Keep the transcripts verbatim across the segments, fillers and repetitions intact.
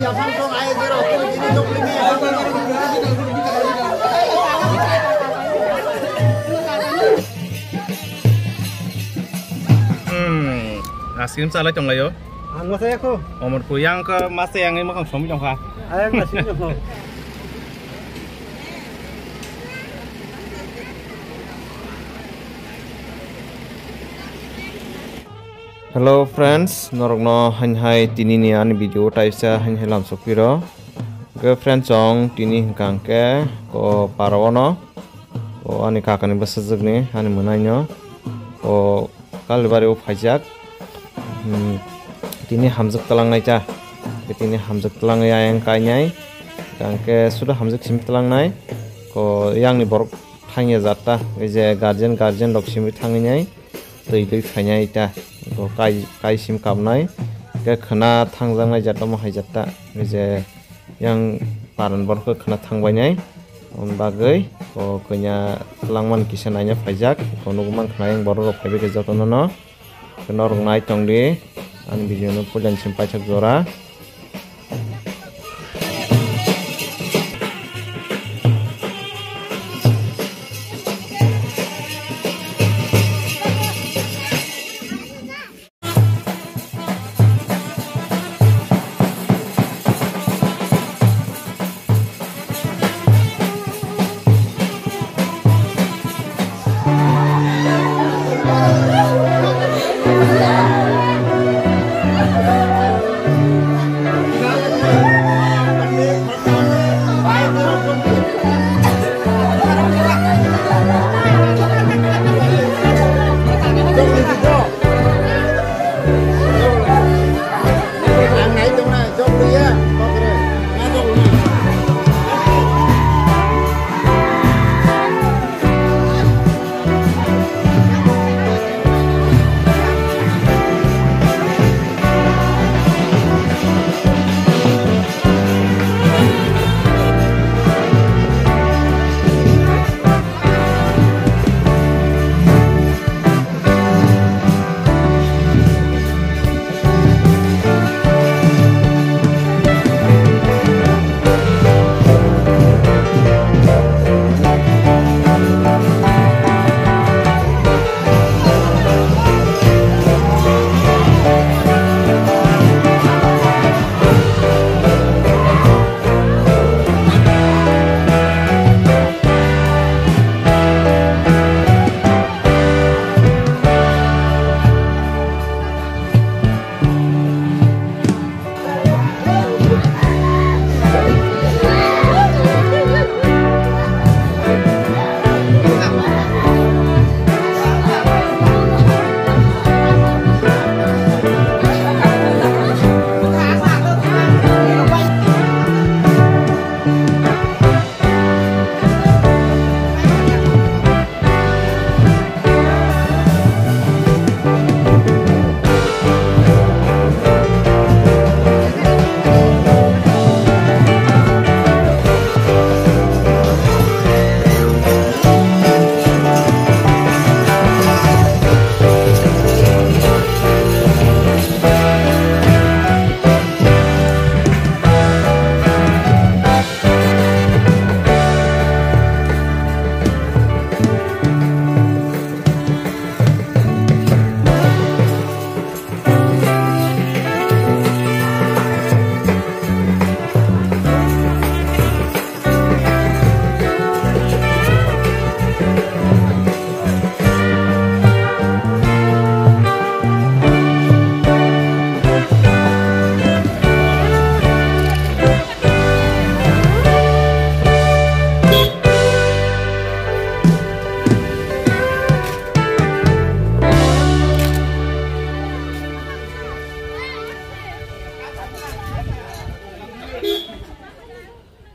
Hmm, ice cream chalai tonglaio. Ang masa ya ko. Omor ko yang ke masa yang ini makan suami dong ha. Ayang nasi dong. Hello friends, norokno hain hai tini ni ani video taisa hain hai lamsok piro. Ke friends, ong tini hingkang ke ko para ono, ko ani kakani bwsajwk ni ani mwnaino ko Kalibari o phaijak. Hmm, tini hamjwk twlangnai ta, ke tini hamjwk twlangwi ayang kainai, hingkang ke suda hamjwk sim twlangnai, ko yang ni borok thangya jatta, ei je guardian, guardian rok simi thangwi nai twi twi phainai ta, bo kai, kai sim kapnai, khe khwna thangjaknai jat omo hai jatta, ei je yang paran borok khe khwna thangbainai, aboni bagwi bo kanya langmani kisa naina phaijak, bo nugwi mankha yang borok rok phaibai khe jotono no. Norok nai tongdi ani video no puila ni simi paithak jora.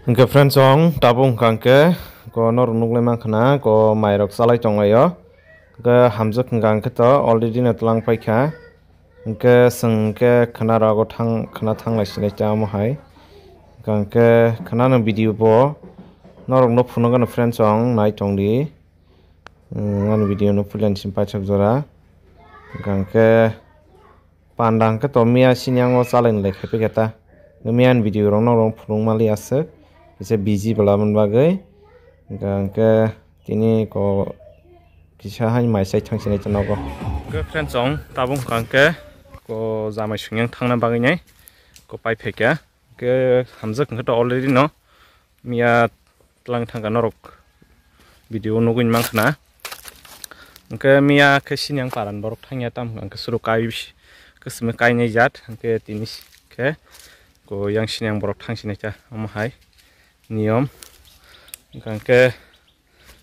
Hwnkhe friends, chwng tabuk hwnkha hwnkhe ko norok nuklai mankha na ko mairok chalai tonglaio. Hwnkhe hamjwk hwnkha hwnkhe to already no twlang paikha. Hwnkhe chwng hwnkhe khwna rogo thang, khwna thanglai sinai ta omo hai. Hwnkha hwnkhe khwna no video bo norok no phunukgano friends, chwng nai tongdi. Ani video no puila ni simi paithak jora. Hwnkha hwnkhe panda hwnkhe to miya sini ang o chalaini lai khai paikha ta. Miyan video rok norok phunuk mali aswk. Kisa busy bwla mani bagwi. Hwnkhe tini ko kisa hai mai sai thang sinai ta nogo. Hwnkhe friends, chwng tabuk hwnkhe ko jamai swngyang thangna bagwi nai ko pai phaikha. Hwnkhe hamjak hwnkhe to already no miya twlang thangkha norok video nugwi mankha na. Hwnkhe miya khe sini ang paran borok thangya tam hwnkhe suru kai kwswmwi kainai jat hwnkhe tini khe ko yang sini ang borok thang sinai ta omo hai niyom. Hwnkhe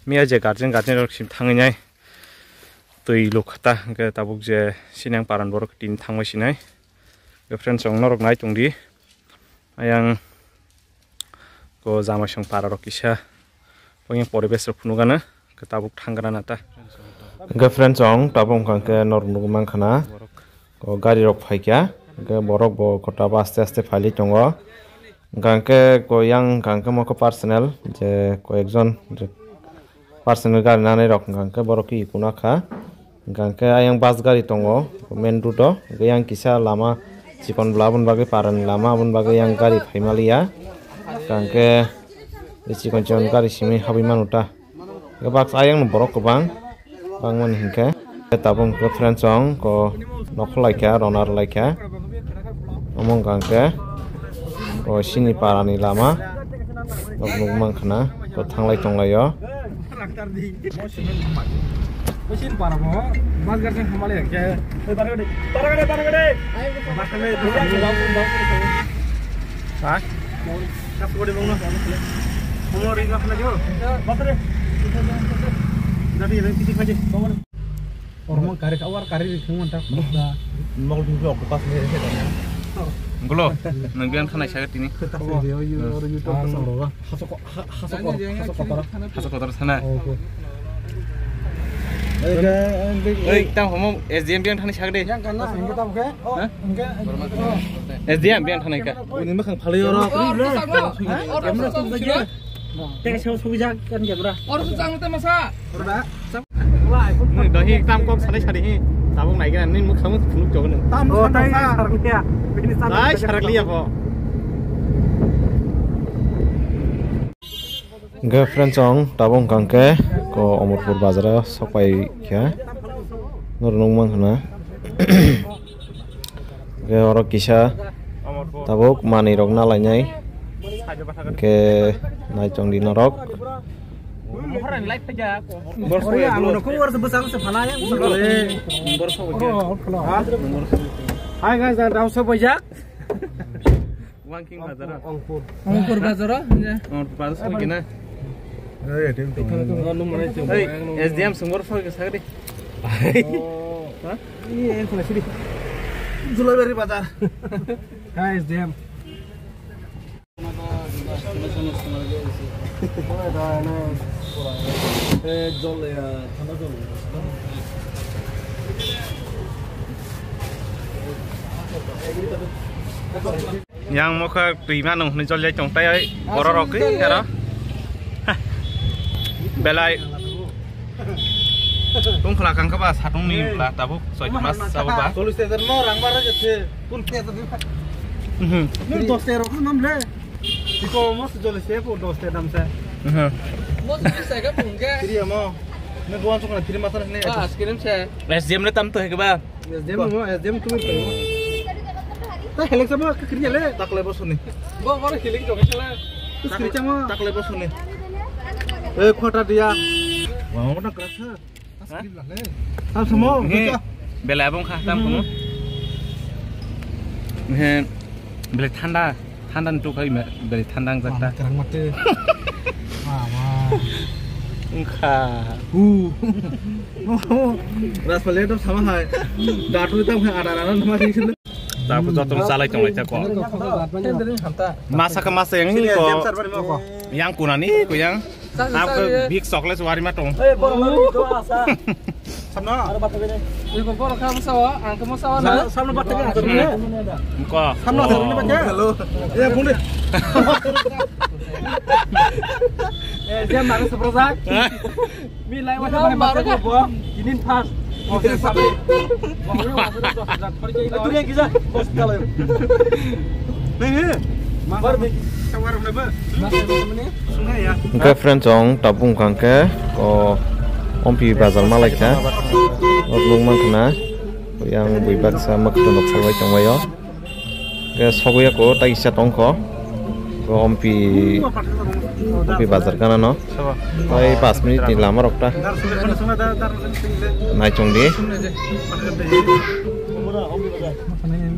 miya je guardian guardian rok sim thangwi nai twi lukha ta hwnkhe tabuk je sini ang paran borok tini thangbai sinai. Hwnkhe friends, chwng norok nai tongdi. Ayang ko jamai song para rok kisa. Pokya poribesh rok phunukgana. Ke tabuk thanggrana ta. Hwnkhe friends, chwng tabuk hwnkha khe norok nugwi mankha na. Ko gari rok phaikha. Hwnkhe borok bo kota bo aste aste phailwi tongo. Hwnkhe ko yang hwnkhe mo khe personal je ko ekjon je personal gari nanai rok hwnkhe borok khe ikuna kha. Hwnkhe ayang bus gari tongo main road o, hwnkhe yang kisa lama chikon bwla aboni bagwi parani lama aboni bagwi yang gari phaimaliya. Hwnkhe chikon chikon gari simi habwi manu ta. Hwnkhe baksa ayang no borok kwbang bangmani hwnkhe. Tabuk hwnkhe friends chwng ko nokho laikha, rona rw laikha. Omo wngkha hwnkhe o sini parani lama. Nok nukmang khna ko thanglai tonglaio. Ha? Ormo kari ka, war kari ri khung manta. Mokol thung khe octopus ni ese tong. Gulo, nang biang thanai saga tini. Yo, yo, oro YouTube ko song roga. Haso ko, ha-, haso ko, haso ko tara. Haso ko tara sana. Oke. Ei, tam homo S D M biang thanai saga de. Yang kan na, enggak tahu ke? Oh, enggak. S D M biang thanai ka. Ini mah kang phali oro. Camera tu saja. Teka siapa sugi jak kan camera. Oro tu sang te masa. Oro da. Nung dohi tam kok sari sari hi. Tabuk nai gana nini mukha mukha phunuk jogo nung. Tam oh, tai sarakliya. Bini tam tai sarakliya bo. Hwnkhe friends, chwng tabuk hwnkha hwnkhe ko Omorpur bazar o sokpai kha. Norok nukmang khna. Hwnkhe oro kisa tabuk manwi rok nalainai. Hwnkhe nai tongdi norok. Hi guys, dan rausa bajak. Wangking bazar. Ongpur. Ongpur bazar, ya. Ongpur bazar soi kena. Hey, S D M sungwar soi ke sagri. Ha? Ini yang kena sini. Julaibari bazar. Guys, S D M. Eh, jol ya, thanda jol. Yang mokha twi mano hwnwi chol jai tong tai oi, borok rok khe aro. Belai. Tungkhla kangkha ba satung ni bla tabuk soi mas sabo ba. Cholish hajar no rang bara jetse. Pun khe to. Mhm. Ni dos hajar rok nam le. Iko mas cholish hajar po dos hajar dam sa. Mhm. Mo cholish hajar ka pun ke. Kiri amo. Ne buan sokna kiri masa ne. Ah, ice cream se. S D M le tam to he ba. S D M mo, S D M tu. Ta helek sama ke kiri le. Takle bosoni. Go go helek jong sala. Kiri sama. Takle bosoni. Eh, khota dia. Wah, mau nak kerasa. Tam samo. He, belai abong kha, tam kono. He, belai thanda, thanda ni tukha ime, belai thanda ang jakta. Kerang mate. Mama. Engkha. Hu. Rasmali to sama hai. Datu tam hai ada ada nama sing sing. Tabuk jotono chalai tonglai ta ko. Masa khe masa yang ni ko. Yang kunani ko yang. Ang khe big chocolate wari ma tong. Samno. Aro bata bini. Iko borok kha bwsa o, ang khe bwsa o na. Samno bata bini. Ko. Samno bata bini. Hello. Eh, buni. Eh, jam mari seprojak. Milai wajah mari mari bo. Inin pas. Oke, sabi. Dunia gija. Hospital. Nih. Hwnkhe friends, chwng tabuk wngkha hwnkhe o Ompi bazar ma laikha. O nukmankha na yang bui baksa mwkhwtwng rok salai tongbaio. Hwnkhe sogwi ya ko tai kisa tongkho. O Ompi, Ompi bazar gana no. Tai pas minute ni lama rok ta. Naichong di.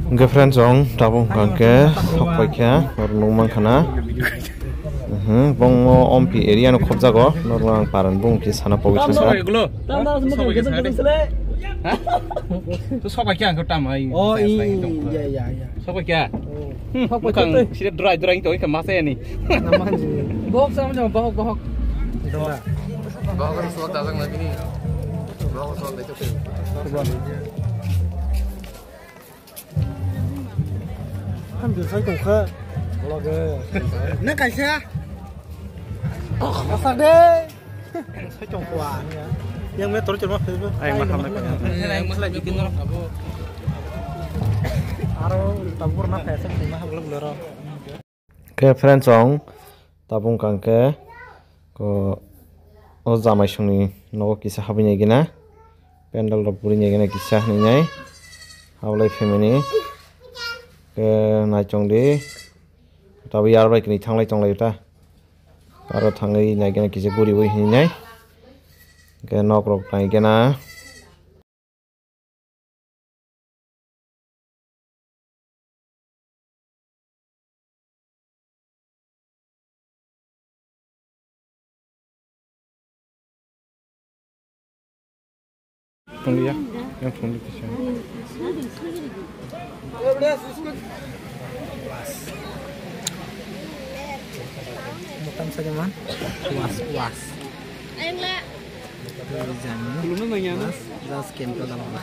Hwnkhe friends, chwng tabuk hwnkhe sokphaikha, oro nukmankha na. Mhm, bongmo Ompi area no khobjago, norok ang paran bung khe sana pogwi sangkha. To sokphaikha ang ko tam ai. Oh, iya, iya, iya. Sokphaikha. Sokphaikha. Sida dry dry to ka masa ya ni. Bohok sama sama bohok bohok. Bohok sok dajak na bini. Bohok sok dajak. Hamjwk sai tongkha. Nang kaisa. Asar de. Sai tongkha. Yang me tor chorma Facebook. Ai, ma thamna. Yang masalai bikin aro. Aro tabur na kaisa tongma hablok lero. Khe friends, chwng tabuk wngkha hwnkhe ko o jamaisongni nogo kisa habwi nai gina, pendal rok buri nai gina kisa hinwi nai hablai family. Khe naichong di, tabuk yar bai kini thanglai tonglai ta, aro thangwi nai gina kisa guriwi hinwi nai, khe nok rok nai gina. Tungya, yang tungli kisa. Motam saja man, was was. Ayang la. Just scan ko dalam.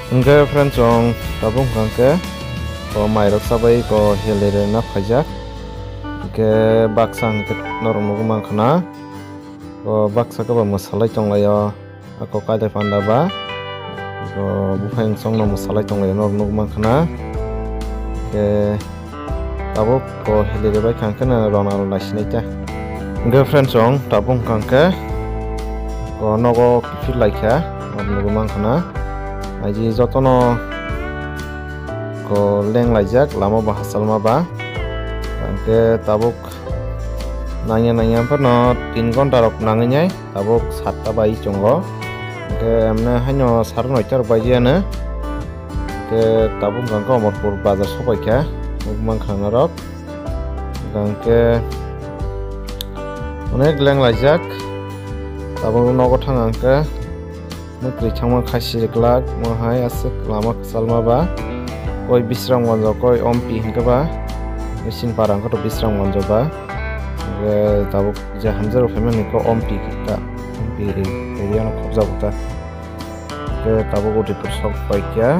Hwnkhe friends, chwng tabuk hwnkha khe o mairok chabai ko heli rwna phaijak. Hwnkhe baksa hwnkhe norok nugwi mankha na o baksa khe bo mwsalai tonglaio. Ako kaida panda ba, ako buphang song no mwsalai tonglaio norok nukmankha na. Khe tabuk ko heli rwbai kha hwnkhe no rona rw naisinai ta. Hwnkhe friends, chwng tabuk hwnkha hwnkhe ko nogo kiphil laikha, norok nugwi mankha na. Aji jotono Ko leng laijak lama bo hachalma ba. Hwnkhe tabuk nangya nangya phano tin ghonta rok nangwi nai, tabuk satta bai chwngo. Hwnkhe emne haino saro noita rok baijiyano. Hwnkhe tabuk hwnkhe Amarpur bazar sopaikha, nukmankha norok. Hwnkhe onek leng laijak, tabuk nogo thang ang khe. Mwtwi thangma khaisi glak, mo hai aswk lama kwchalma ba. Koi Bisramganjo, koi Ompi hinkhe ba. Sinpara wngkha to Bisramganjo ba. Hwnkhe tabuk je hamjaro phaimani khe Ompi ta. Ompi area no khobjago ta. Hwnkhe tabuk Udaipur sok paikha.